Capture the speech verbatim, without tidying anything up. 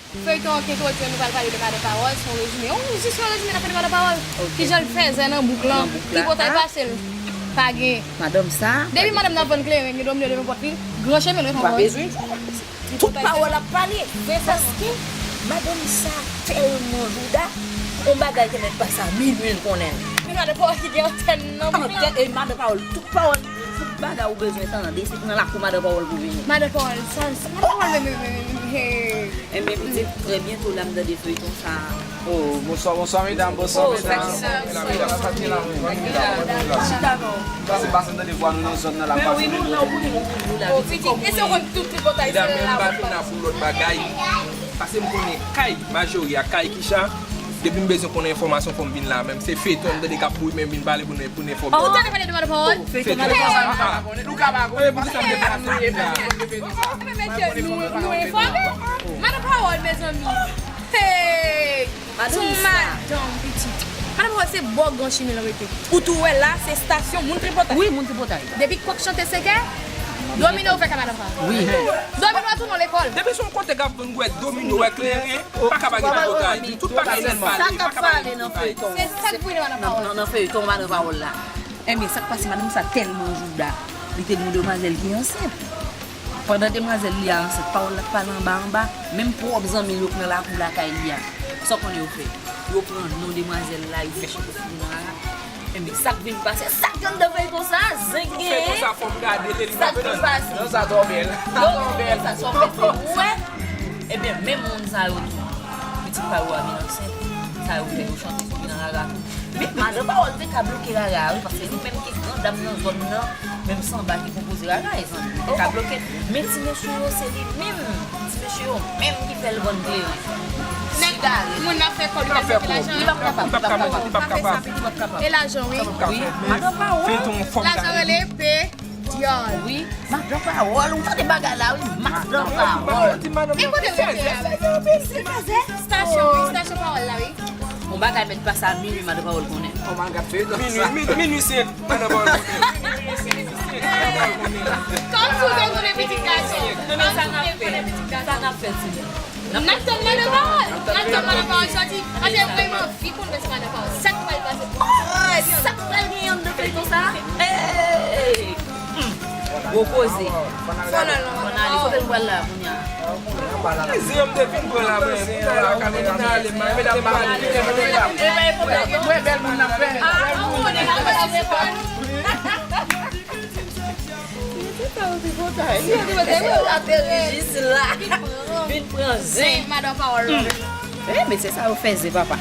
Feyton an ki entwodui an, nou pral pale de Madan Pawòl, se yon rezime. Yon, jis yon rezime n ap fè de Madan Pawòl. Ok. Kijan l fèzè nan bouk lan, nan bouk la, ki kote l pase l pa gen. Madanm sa. Depi madanm nan vann kleren, gen dòmi nan devan pòt li, gran chemen l ret anba. Pa bezwen. Tout pawòl ap pale. Paske madanm sa tèlman jouda, yon bagay te mèt pase a minui l konnen l. Men madan Pawòl ki gen antèn nan bouk lan. Antèn, e madan Pawòl, tout pawòl, tout bagay ou bezwen tande, se nan lakou madan Pawòl pou vini. Madan Pawòl, sa, sa, madan Pawòl, men, men, men, men, hey. Enben, pitit, trè byento la, m tande feyton sa. Oh, bonswa, bonswa, medam, bonswa, medam. Chita non. Sa se pase m tande vwa nou nan zòn nan la. Men wi, nou la, ou konnen nou konnen nou la. Oh, pitit, e se ou konn tout tripotay se la. Medam, men m pa vin la pou lòt bagay. Pase m konnen kay Majori ak kay Kicha. Depi m bezwen konnen enfòmasyon, fò m vin la. Menm se feyton m tande k ap bouyi, men m vin pale pou nou, pou nou enfòme. Ou tande pale de madan Pawòl? Feyton madan Pawòl. Ah, ah. Nou ka pa konnen, poukisa m deplase vin la? Mesye, nou, nou enfòme. Madan Pawòl, mezanmi. Hey! Madanm sa. Madanm, pitit. Madan Pawòl, se bò gran chimen l rete. Ou tou wè la, se estasyon moun tripotay. Wi, moun tripotay. Depi kòk chante senkè, domino ouvè kay madan Pawòl. Wi. Domino a tounen lekòl. Depi se yon kote k ap vann gwèt, domino, wè kleren, pa ka pa gen tripotay. Tout bagay nèt pale, pa ka pa gen tripotay. Se sa k vire madan Pawòl. Nan, nan, nan feyton madan Pawòl la. Enben, sa k pase, madanm sa tèlman jouda, li te gen yon demwazèl ki ansent. Pandan demwazèl li a ansent, Pawòl la t pale anba anba, menm pwòp zanmi l yo k nan lakou lakay li a. Sa w konnen yo fè? Yo pran non demwazèl la, yo fè chante sou li nan rara. Enben, sa k vin pase, sa k anndan feyton sa, zen gen. Feyton sa, fò m gade li, li pa vin nan. Sa k vin pase? Non, sa twò bèl. Sa twò bèl. Sa twò bèl, se ou wè. Ebyen, menm moun sa yo tou, pitit pa yo a vin ansent, sa yo fè yo chante sou li nan rara tou. Men madan Pawòl te ka bloke rara a, wi, paske li menm ki gran dam nan zòn nan, menm sanba ki konpoze rara, e zanmi, li te ka bloke. Men ti mesye yo, se li menm, ti mesye yo menm ki fè l vann kleren. Nèg, moun nan fè kòb, li pa fè lajan. Li p ap kapab, li p ap kapab, li p ap kapab. E lajan, wi. Wi, madan Pawòl. Lajan rele pe. Dyòl. Wi, madan Pawòl, ou tande bagay la, wi, madan Pawòl. E kote l rete a? Estasyon, wi, estasyon Pawòl la, wi. Yon bagay mèt pase a minui, madan Pawòl konnen. Minui, mi-, minui senk, madan Pawòl konnen. Kòmsi w te konnen pitit gason. Kòmsi w te konnen pitit gason. Sa n ap fè, timoun? N ap tann madan Pawòl. N ap tann madan Pawòl soti. Paske mwen, mwen anvi konn sa madan Pawòl. Sa k pral pase pou nou? Sa k pral genyen anndan feyton sa? Hey! Hmm. Gwo koze. Fò n al nan madan Pawòl. Kote n pral la kounye a? Zen m te fin pran la, men. Kounye a la, kamera. Mwen bèl moun nan fè. Ah, ah, ou konnen la, madan Pawòl. Jis la. Vin pran zen. Madan Pawòl. Eh, mesye sa yo fè zen, papa.